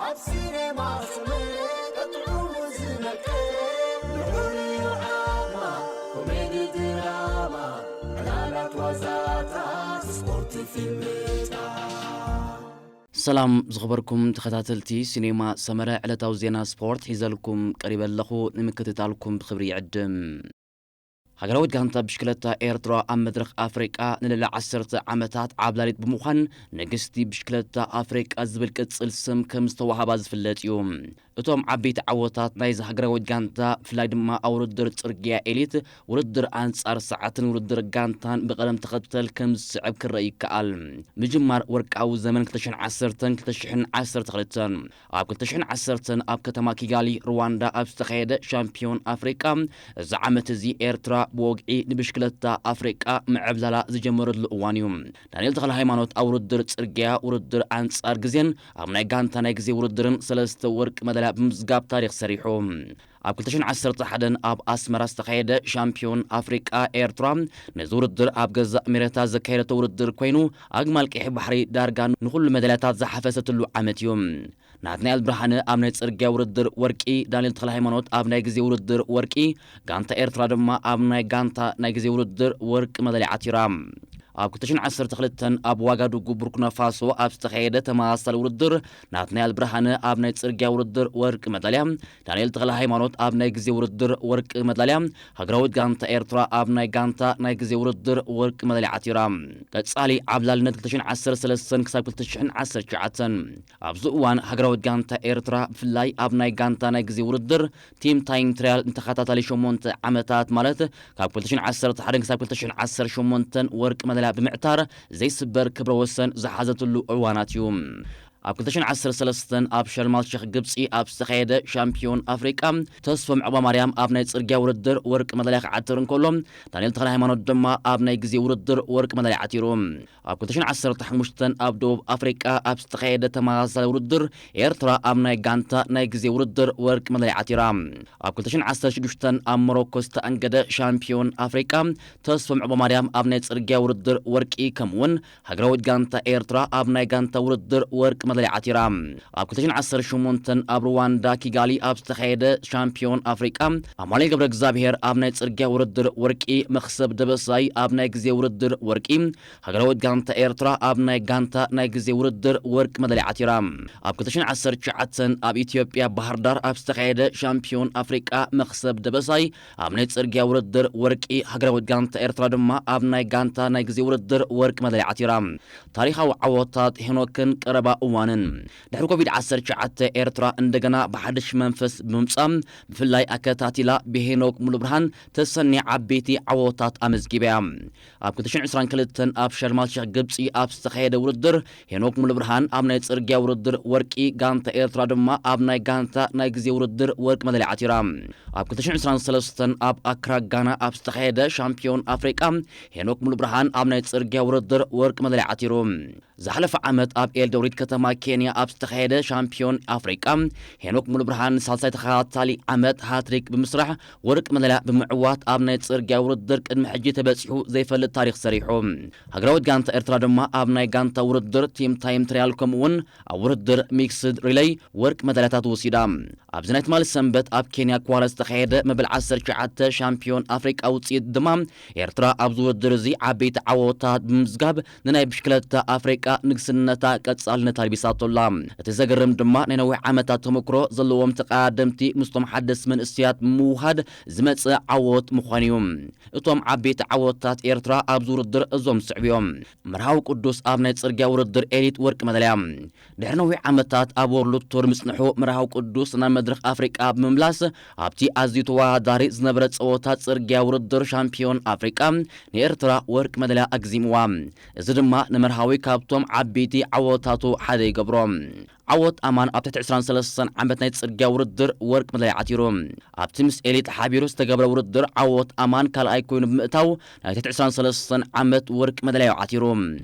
ኣብ ሲኔማ ሰመረ ቀጥዑ ዝነቀ ንዑሪ ዓማ ኮሜዲ ድራማ ዕላላት ዋዛታት ስፖርት ፊልምታት። ሰላም ዝኸበርኩም ተኸታተልቲ ሲኔማ ሰመረ፣ ዕለታዊ ዜና ስፖርት ሒዘልኩም ቀሪበ ኣለኹ። ንምክትታልኩም ብኽብሪ ይዕድም። ሃገራዊት ጋንታ ብሽክለታ ኤርትራ ኣብ መድረኽ ኣፍሪቃ ንልዕሊ ዓሰርተ ዓመታት ዓብላሊት ብምዃን ንግስቲ ብሽክለታ ኣፍሪቃ ዝብል ቅጽል ስም ከም ዝተዋህባ ዝፍለጥ እዩ። እቶም ዓበይቲ ዓወታት ናይዚ ሃገራዊት ጋንታ፣ ብፍላይ ድማ ኣብ ውድድር ጽርግያ ኤሊት፣ ውድድር ኣንጻር ሰዓትን ውድድር ጋንታን ብቐደም ተኸተል ከም ዝስዕብ ክረአ ይከኣል። ምጅማር ወርቃዊ ዘመን ክልተ ሽሕን ዓሰርተን ክልተ ሽሕን ዓሰርተ ክልተን። ኣብ ክልተ ሽሕን ዓሰርተን ኣብ ከተማ ኪጋሊ ሩዋንዳ ኣብ ዝተኻየደ ሻምፒዮን ኣፍሪቃ፣ እዚ ዓመት እዚ ኤርትራ ብወግዒ ንብሽክለታ ኣፍሪቃ ምዕብላላ ዝጀመረሉ እዋን እዩ። ዳንኤል ተኽለ ሃይማኖት ኣብ ውድድር ጽርግያ፣ ውድድር ኣንጻር ግዜን ኣብ ናይ ጋንታ ናይ ግዜ ውድድርን ሰለስተ ወርቂ መዳልያ ብምምዝጋብ ታሪኽ ሰሪሑ። ኣብ ክልተ ሽሕን ዓሰርተ ሓደን ኣብ ኣስመራ ዝተኻየደ ሻምፒዮን ኣፍሪቃ፣ ኤርትራ ነዚ ውድድር ኣብ ገዛእ መሬታ ዘካየደቶ ውድድር ኮይኑ፣ ኣግማል ቀይሕ ባሕሪ ዳርጋ ንኹሉ መዳልያታት ዝሓፈሰትሉ ዓመት እዩ። ናትናኤል ብርሃነ ኣብ ናይ ጽርግያ ውድድር ወርቂ፣ ዳንኤል ተኽለ ሃይማኖት ኣብ ናይ ግዜ ውድድር ወርቂ፣ ጋንታ ኤርትራ ድማ ኣብ ናይ ጋንታ ናይ ግዜ ውድድር ወርቂ መዳልያ ዓቲራ። ኣብ ክልተ ሽሕን ዓሰርተ ክልተን ኣብ ዋጋዱጉ ቡርኪና ፋሶ ኣብ ዝተኻየደ ተመሳሳሊ ውድድር፣ ናትናኤል ብርሃነ ኣብ ናይ ጽርግያ ውድድር ወርቂ መዳልያ፣ ዳንኤል ተኽለ ሃይማኖት ኣብ ናይ ግዜ ውድድር ወርቂ መዳልያ፣ ሃገራዊት ጋንታ ኤርትራ ኣብ ናይ ጋንታ ናይ ግዜ ውድድር ወርቂ መዳልያ ዓቲራ። ቀጻሊ ዓብላልነት ክልተ ሽሕን ዓሰርተ ሰለስተን ክሳብ ክልተ ሽሕን ዓሰርተ ትሽዓተን። ኣብዚ እዋን ሃገራዊት ጋንታ ኤርትራ ብፍላይ ኣብ ናይ ጋንታ ናይ ግዜ ውድድር ቲም ታይም ትራያል ንተኸታታሊ ሸሞንተ ዓመታት፣ ማለት ካብ ክልተ ሽሕን ዓሰርተ ሓደን ክሳብ ክልተ ሽሕን ዓሰርተ ሸሞንተን ወርቂ መዳልያ ብምዕታር ዘይስበር ክብረ ወሰን ዝሓዘትሉ እዋናት እዩ። ኣብ ክልተ ሽሕን ዓሰርተ ሰለስተን ኣብ ሸርማል ሸኽ ግብጺ ኣብ ዝተኻየደ ሻምፒዮን ኣፍሪቃ፣ ተስፎም ዑቕባማርያም ኣብ ናይ ጽርግያ ውድድር ወርቂ መዳልያ ክዓትር እንከሎ፣ ዳንኤል ተኽለ ሃይማኖት ድማ ኣብ ናይ ግዜ ውድድር ወርቂ መዳልያ ዓቲሩ። ኣብ ክልተ ሽሕን ዓሰርተ ሓሙሽተን ኣብ ደቡብ ኣፍሪቃ ኣብ ዝተኻየደ ተመሳሳሊ ውድድር፣ ኤርትራ ኣብ ናይ ጋንታ ናይ ግዜ ውድድር ወርቂ መዳልያ ዓቲራ። ኣብ ክልተ ሽሕን ዓሰርተ ሽዱሽተን ኣብ ሞሮኮ ዝተኣንገደ ሻምፒዮን ኣፍሪቃ፣ ተስፎም ዑቕባማርያም ኣብ ናይ ጽርግያ ውድድር ወርቂ፣ ከምኡ'ውን ሃገራዊት ጋንታ ኤርትራ ኣብ ናይ ጋንታ ውድድር ወርቂ መዳልያ ዓቲራ። ኣብ ክልተ ሽሕን ዓሰርተ ሸሞንተን ኣብ ሩዋንዳ ኪጋሊ ኣብ ዝተኻየደ ሻምፒዮን ኣፍሪቃ፣ ኣማኑኤል ገብረ እግዚኣብሔር ኣብ ናይ ጽርግያ ውድድር ወርቂ፣ መኽሰብ ደበሳይ ኣብ ናይ ግዜ ውድድር ወርቂ፣ ሃገራዊት ጋንታ ኤርትራ ኣብ ናይ ጋንታ ናይ ግዜ ውድድር ወርቂ መዳልያ ዓቲራ። ኣብ ክልተ ሽሕን ዓሰርተ ትሽዓተን ኣብ ኢትዮጵያ ባህር ዳር ኣብ ዝተኻየደ ሻምፒዮን ኣፍሪቃ፣ መኽሰብ ደበሳይ ኣብ ናይ ጽርግያ ውድድር ወርቂ፣ ሃገራዊት ጋንታ ኤርትራ ድማ ኣብ ናይ ጋንታ ናይ ግዜ ውድድር ወርቂ መዳልያ ዓቲራ። ታሪኻዊ ዓወታት ሄኖክን ቀረባ እዋንን። ድሕሪ ኮቪድ ዓሰርተ ትሽዓተ ኤርትራ እንደገና ብሓድሽ መንፈስ ብምምጻእ፣ ብፍላይ ኣከታቲላ ብሄኖክ ሙሉብርሃን ተሰንያ ዓበይቲ ዓወታት ኣመዝጊባ እያ። ኣብ ክልተ ሽሕን ዕስራን ክልተን ኣብ ሸርማል ሸኽ ግብጺ ኣብ ዝተኻየደ ውድድር፣ ሄኖክ ሙሉብርሃን ኣብ ናይ ጽርግያ ውድድር ወርቂ፣ ጋንታ ኤርትራ ድማ ኣብ ናይ ጋንታ ናይ ግዜ ውድድር ወርቂ መዳልያ ዓቲራ። ኣብ ክልተ ሽሕን ዕስራን ሰለስተን ኣብ ኣክራ ጋና ኣብ ዝተኻየደ ሻምፒዮን ኣፍሪቃ፣ ሄኖክ ሙሉብርሃን ኣብ ናይ ጽርግያ ውድድር ወርቂ መዳልያ ዓቲሩ። ዝሓለፈ ዓመት ኣብ ኤልዶሪት ከተማ ኬንያ ኣብ ዝተኻየደ ሻምፒዮን ኣፍሪቃ፣ ሄኖክ ሙሉብርሃን ንሳልሳይ ተኸታታሊ ዓመት ሃትሪክ ብምስራሕ ወርቂ መዳልያ ብምዕዋት ኣብ ናይ ጽርግያ ውድድር ቅድሚ ሕጂ ተበጺሑ ዘይፈልጥ ታሪኽ ሰሪሑ። ሃገራዊት ጋንታ ኤርትራ ድማ ኣብ ናይ ጋንታ ውድድር ቲም ታይም ትራያል ከምኡ'ውን ኣብ ውድድር ሚክስድ ሪለይ ወርቂ መዳልያታት ወሲዳ። ኣብዚ ናይ ትማሊ ሰንበት ኣብ ኬንያ ኳላ ዝተኻየደ መበል ዓሰርተ ትሽዓተ ሻምፒዮን ኣፍሪቃ ውጽኢት ድማ፣ ኤርትራ ኣብዚ ውድድር እዚ ዓበይቲ ዓወታት ብምምዝጋብ ንናይ ብሽክለታ ኣፍሪቃ ንግስነታ ቀጻልነት ኣልቢሳቶ ኣላ። እቲ ዘገርም ድማ ናይ ነዊሕ ዓመታት ተመክሮ ዘለዎም ተቐዳደምቲ ምስቶም ሓደስቲ መንእሰያት ብምውሃድ ዝመጸ ዓወት ምዃኑ እዩ። እቶም ዓበይቲ ዓወታት ኤርትራ ኣብዚ ውድድር እዞም ዝስዕቡ እዮም። መርሃዊ ቅዱስ ኣብ ናይ ጽርግያ ውድድር ኤሊት ወርቂ መዳልያ። ድሕሪ ነዊሕ ዓመታት ኣብ ወርልድ ቱር ምጽንሑ፣ መርሃዊ ቅዱስ ናብ መድረኽ ኣፍሪቃ ብምምላስ፣ ኣብቲ ኣዝዩ ተወዳዳሪ ዝነበረ ጸወታ ጽርግያ ውድድር ሻምፒዮን ኣፍሪቃ ንኤርትራ ወርቂ መዳልያ ኣግዚምዋ። እዚ ድማ ንመርሃዊ ካብቶም ዓበይቲ ዓወታቱ ሓደ ይገብሮ። ዓወት ኣማን ኣብ ትሕቲ ዕስራን ሰለስተን ዓመት ናይ ጽርግያ ውድድር ወርቂ መዳልያ ዓቲሩ። ኣብቲ ምስ ኤሊት ሓቢሩ ዝተገብረ ውድድር ዓወት ኣማን ካልኣይ ኮይኑ ብምእታው ናይ ትሕቲ ዕስራን ሰለስተን ዓመት ወርቂ መዳልያ እዩ ዓቲሩ።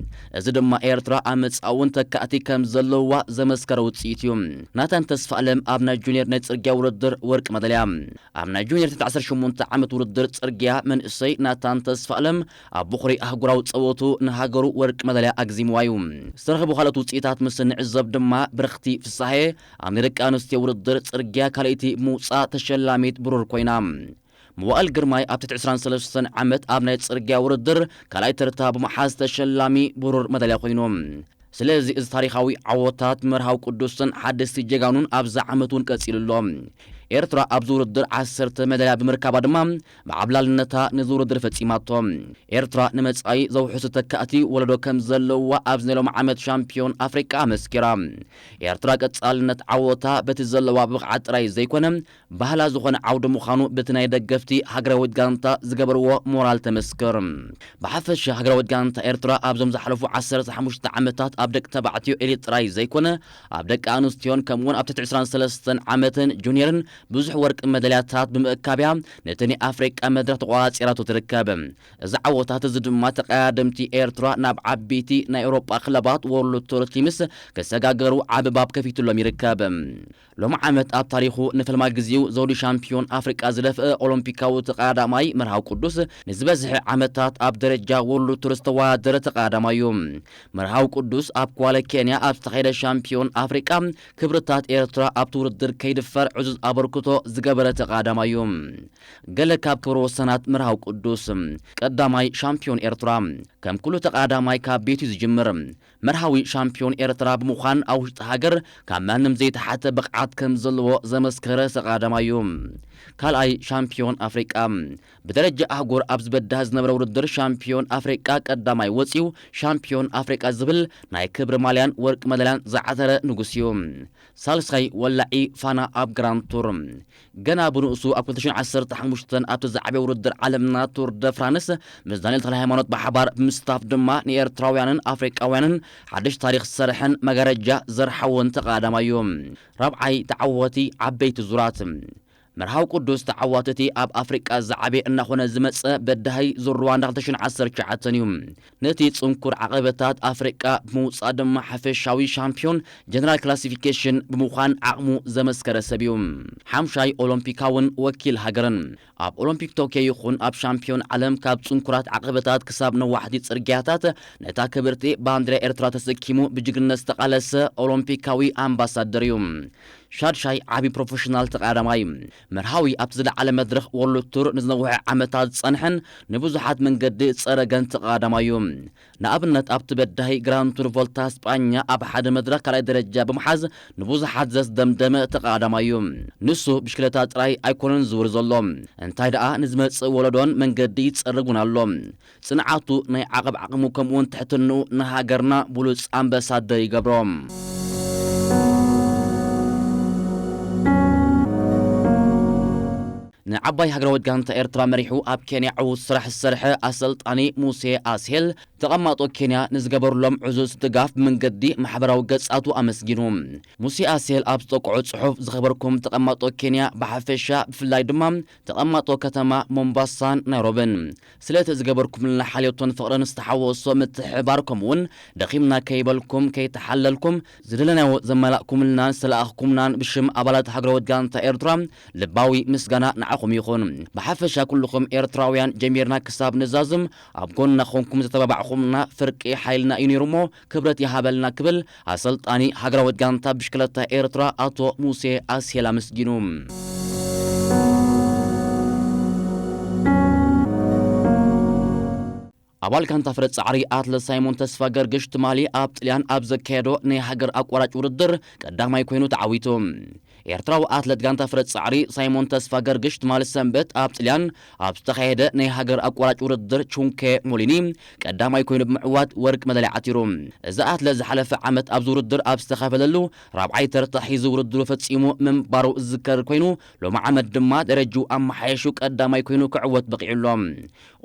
እዚ ድማ ኤርትራ ኣብ መጻኢ እውን ተካእቲ ከም ዘለዋ ዘመስከረ ውጽኢት እዩ። ናታን ተስፋኣለም ኣብ ናይ ጁኒየር ናይ ጽርግያ ውድድር ወርቂ መዳልያ። ኣብ ናይ ጁኒየር ትሕቲ ዓሰርተ ሸሞንተ ዓመት ውድድር ጽርግያ መንእሰይ ናታን ተስፋኣለም ኣብ ቦኽሪ ኣህጉራዊ ጸወቱ ንሃገሩ ወርቂ መዳልያ ኣግዚምዋ እዩ። ዝተረኸቡ ካልኦት ውጽኢታት ምስ እንዕዘብ ድማ ብርኽ ብርኽቲ ፍሳሐ ኣብ ናይ ደቂ ኣንስትዮ ውድድር ጽርግያ ካልኣይቲ ብምውጻእ ተሸላሚት ብሩር ኮይና። መዋእል ግርማይ ኣብ ትሕቲ ዕስራን ሰለስተን ዓመት ኣብ ናይ ጽርግያ ውድድር ካልኣይ ተርታ ብምሓዝ ተሸላሚ ብሩር መዳልያ ኮይኑ። ስለዚ እዚ ታሪኻዊ ዓወታት መርሃዊ ቅዱስን ሓደስቲ ጀጋኑን ኣብዚ ዓመት እውን ቀጺሉ ኣሎ። ኤርትራ ኣብዚ ውድድር ዓሰርተ መዳልያ ብምርካባ ድማ ብዓብላልነታ ነዚ ውድድር ፈጺማቶ። ኤርትራ ንመጻኢ ዘውሕሱ ተካእቲ ወለዶ ከም ዘለዋ ኣብዚ ናይ ሎም ዓመት ሻምፒዮን ኣፍሪቃ ኣመስኪራ። ኤርትራ ቀጻልነት ዓወታ በቲ ዘለዋ ብቕዓት ጥራይ ዘይኮነ ባህላ ዝኾነ ዓውዲ ምዃኑ በቲ ናይ ደገፍቲ ሃገራዊት ጋንታ ዝገበርዎ ሞራል ተመስክር። ብሓፈሻ ሃገራዊት ጋንታ ኤርትራ ኣብዞም ዝሓለፉ ዓሰርተ ሓሙሽተ ዓመታት ኣብ ደቂ ተባዕትዮ ኤሊት ጥራይ ዘይኮነ ኣብ ደቂ ኣንስትዮን ከምኡውን ኣብ ትሕቲ ዕስራን ሰለስተን ዓመትን ጁኒየርን ብዙሕ ወርቂ መዳልያታት ብምእካብያ ነቲ ናይ ኣፍሪቃ መድረኽ ተቆጻጺራቶ ትርከብ። እዚ ዓወታት እዚ ድማ ተቐዳደምቲ ኤርትራ ናብ ዓበይቲ ናይ ኤውሮጳ ክለባት ወርልድ ቱር ቲምስ ክሰጋገሩ ዓቢ ባብ ከፊቱሎም ይርከብ። ሎም ዓመት ኣብ ታሪኹ ንፈልማይ ግዜኡ ዘውዲ ሻምፒዮን ኣፍሪቃ ዝደፍአ ኦሎምፒካዊ ተቐዳዳማይ መርሃዊ ቅዱስ ንዝበዝሐ ዓመታት ኣብ ደረጃ ወርልድ ቱር ዝተወዳደረ ተቐዳዳማይ እዩ። መርሃዊ ቅዱስ ኣብ ኳለ ኬንያ ኣብ ዝተኻየደ ሻምፒዮን ኣፍሪቃ ክብርታት ኤርትራ ኣብቲ ውድድር ከይድፈር ዕዙዝ ኣበርክቶ ዝገበረ ተቐዳዳማይ እዩ። ገለ ካብ ክብረ ወሰናት መርሃዊ ቅዱስ። ቀዳማይ ሻምፒዮን ኤርትራ። ከም ኩሉ ተቐዳዳማይ ካብ ቤቱ ዝጅምር። መርሃዊ ሻምፒዮን ኤርትራ ብምዃን ኣብ ውሽጢ ሃገር ካብ ማንም ዘይተሓተ ብቕዓት ከም ዘለዎ ዘመስከረ ተቐዳዳማይ እዩ። ካልኣይ ሻምፒዮን ኣፍሪቃ። ብደረጃ ኣህጉር ኣብ ዝበዳህ ዝነበረ ውድድር ሻምፒዮን ኣፍሪቃ ቀዳማይ ወጺኡ ሻምፒዮን ኣፍሪቃ ዝብል ናይ ክብሪ ማልያን ወርቂ መዳልያን ዝዓተረ ንጉስ እዩ። ሳልሳይ ወላዒ ፋና ኣብ ግራንድ ቱር። ገና ብንኡሱ ኣብ ክልተ ሽሕን ዓሰርተ ሓሙሽተን ኣብቲ ዝዓበየ ውድድር ዓለምና ቱር ደ ፍራንስ ምስ ዳንኤል ተክለሃይማኖት ብሓባር ብምስታፍ ድማ ንኤርትራውያንን ኣፍሪቃውያንን ሓድሽ ታሪኽ ዝሰርሐን መጋረጃ ዘርሓዎን ተቐዳዳማይ እዩ። ራብዓይ ተዓወቲ ዓበይቲ ዙራት። መርሃዊ ቅዱስ ተዓዋቲ እቲ ኣብ ኣፍሪቃ ዝዓበየ እናኾነ ዝመጸ በዳሂ ዙር ሩዋንዳ ክልተ ሽሕን ዓሰርተ ትሽዓተን እዩ። ነቲ ጽንኩር ዓቐበታት ኣፍሪቃ ብምውጻእ ድማ ሓፈሻዊ ሻምፒዮን ጀነራል ክላሲፊኬሽን ብምዃን ዓቕሙ ዘመስከረ ሰብ እዩ። ሓምሻይ ኦሎምፒካውን ወኪል ሃገርን። ኣብ ኦሎምፒክ ቶክዮ ይኹን ኣብ ሻምፒዮን ዓለም ካብ ጽንኩራት ዓቐበታት ክሳብ ነዋሕቲ ጽርግያታት ነታ ክብርቲ ባንዲራ ኤርትራ ተሰኪሙ ብጅግነት ዝተቓለሰ ኦሎምፒካዊ ኣምባሳደር እዩ። ሻድሻይ ዓቢ ፕሮፌሽናል ተቐዳዳማይ። መርሃዊ ኣብቲ ዝለዓለ መድረኽ ወርልድ ቱር ንዝነውሐ ዓመታት ዝጸንሐን ንብዙሓት መንገዲ ዝጸረገን ተቐዳዳማይ እዩ። ንኣብነት ኣብቲ በዳሂ ግራንድ ቱር ቮልታ ስጳኛ ኣብ ሓደ መድረኽ ካልኣይ ደረጃ ብምሓዝ ንብዙሓት ዘስደምደመ ተቐዳዳማይ እዩ። ንሱ ብሽክለታ ጥራይ ኣይኮነን ዝዝውር ዘሎ። እንታይ ደኣ ንዝመጽእ ወለዶን መንገዲ ይጸርግ እውን ኣሎ። ጽንዓቱ ናይ ዓቐብ ዓቕሙ ከምኡውን ትሕትንኡ ንሃገርና ብሉጽ ኣምባሳደር ይገብሮ። ንዓባይ ሃገራዊት ጋንታ ኤርትራ መሪሑ ኣብ ኬንያ ዕዉት ስራሕ ዝሰርሐ ኣሰልጣኒ ሙሴ ኣስሄል ተቐማጦ ኬንያ ንዝገበሩሎም ዕዙዝ ድጋፍ ብመንገዲ ማሕበራዊ ገጻቱ ኣመስጊኑ። ሙሴ ኣስሄል ኣብ ዝጠቅዖ ጽሑፍ ዝኸበርኩም ተቐማጦ ኬንያ ብሓፈሻ ብፍላይ ድማ ተቐማጦ ከተማ ሞምባሳን ናይሮብን ስለቲ ዝገበርኩምልና ሓልዮቶን ፍቕርን ዝተሓወሶ ምትሕብባር ከምኡውን ደኺምና ከይበልኩም ከይተሓለልኩም ዝደለናዮ ዘመላእኩምልናን ዝተላኣኽኩምናን ብሽም ኣባላት ሃገራዊት ጋንታ ኤርትራ ልባዊ ምስጋና ንዓኹም ይኹን። ብሓፈሻ ኩልኹም ኤርትራውያን ጀሚርና ክሳብ ንዛዝም ኣብ ጎንና ኾንኩም ዝተባባዕኹምና ፍርቂ ሓይልና እዩ ነይሩ እሞ ክብረት ይሃበልና ክብል ኣሰልጣኒ ሃገራዊት ጋንታ ብሽክለታ ኤርትራ ኣቶ ሙሴ ኣስሄል ኣመስጊኑ። ኣባል ጋንታ ፍረ ጻዕሪ ኣትለት ሳይሞን ተስፋ ገርግሽ ትማሊ ኣብ ጥልያን ኣብ ዘካየዶ ናይ ሃገር ኣቋራጭ ውድድር ቀዳማይ ኮይኑ ተዓዊቱ። ኤርትራዊ ኣትለት ጋንታ ፍረ ጻዕሪ ሳይሞን ተስፋ ገርግሽ ትማሊ ሰንበት ኣብ ጥልያን ኣብ ዝተኻየደ ናይ ሃገር ኣቋራጭ ውድድር ቹንኬ ሞሊኒ ቀዳማይ ኮይኑ ብምዕዋት ወርቂ መዳልያ ዓቲሩ። እዚ ኣትለት ዝሓለፈ ዓመት ኣብዚ ውድድር ኣብ ዝተኻፈለሉ ራብዓይ ተርታ ሒዙ ውድድሩ ፈጺሙ ምንባሩ ዝዝከር ኮይኑ፣ ሎሚ ዓመት ድማ ደረጅኡ ኣመሓየሹ ቀዳማይ ኮይኑ ክዕወት በቒዑ ኣሎ።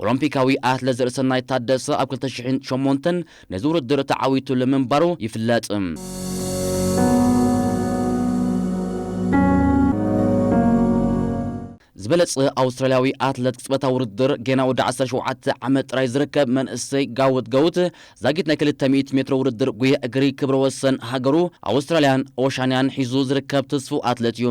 ኦሎምፒካዊ ኣትለት ዘርእሰናይ ታደሰ ኣብ ክልተ ሽሕን ሸሞንተን ነዚ ውድድር ተዓዊቱሉ ምንባሩ ይፍለጥ። ዝበለጸ ኣውስትራልያዊ ኣትለት ቅጽበታዊ ውድድር፣ ገና ወዲ ዓሰርተ ሸውዓተ ዓመት ጥራይ ዝርከብ መንእሰይ ጋውት ጋውት፣ ዛጊት ናይ ክልተ ሚእቲ ሜትሮ ውድድር ጉያ እግሪ ክብረ ወሰን ሃገሩ ኣውስትራልያን ኦሻንያን ሒዙ ዝርከብ ትስፉው ኣትለት እዩ።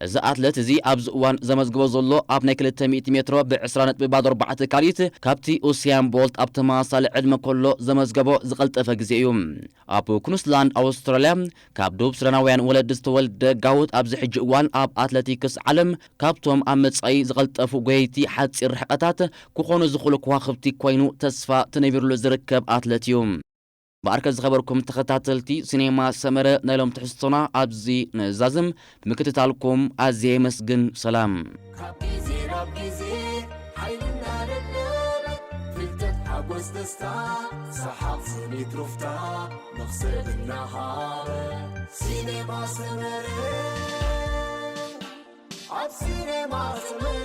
እዚ ኣትለት እዚ ኣብዚ እዋን ዘመዝግቦ ዘሎ ኣብ ናይ ክልተ ሚእቲ ሜትሮ ብ ዕስራ ነጥቢ ባዶ ኣርባዕተ ካልኢት ካብቲ ኡስያን ቦልት ኣብ ተመሳሳሊ ዕድመ ከሎ ዘመዝገቦ ዝቐልጠፈ ግዜ እዩ። ኣብ ኩንስላንድ ኣውስትራልያ ካብ ዱብ ሱዳናውያን ወለዲ ዝተወልደ ጋውት ኣብዚ ሕጂ እዋን ኣብ ኣትለቲክስ ዓለም ካብቶም ኣብ መጻኢ ዝቐልጠፉ ጎየይቲ ሓጺር ርሕቀታት ክኾኑ ዝኽእሉ ከዋኽብቲ ኮይኑ ተስፋ ተነቢርሉ ዝርከብ ኣትለት እዩ። ብኣርከ ዝኸበርኩም ተኸታተልቲ ሲኔማ ሰመረ፣ ናይ ሎም ትሕዝቶና ኣብዚ ንዛዝም። ብምክትታልኩም ኣዝየ የመስግን። ሰላም። ካብ ግዜ ናብ ግዜ ሓይልና ለለበ ፍልጠት ሓጎስ ደስታ ሰሓቕ ስኒት ሩፍታ መኽሰብ እናሃበ ሲኔማ ሰመረ ኣብ ሲኔማ ሰመረ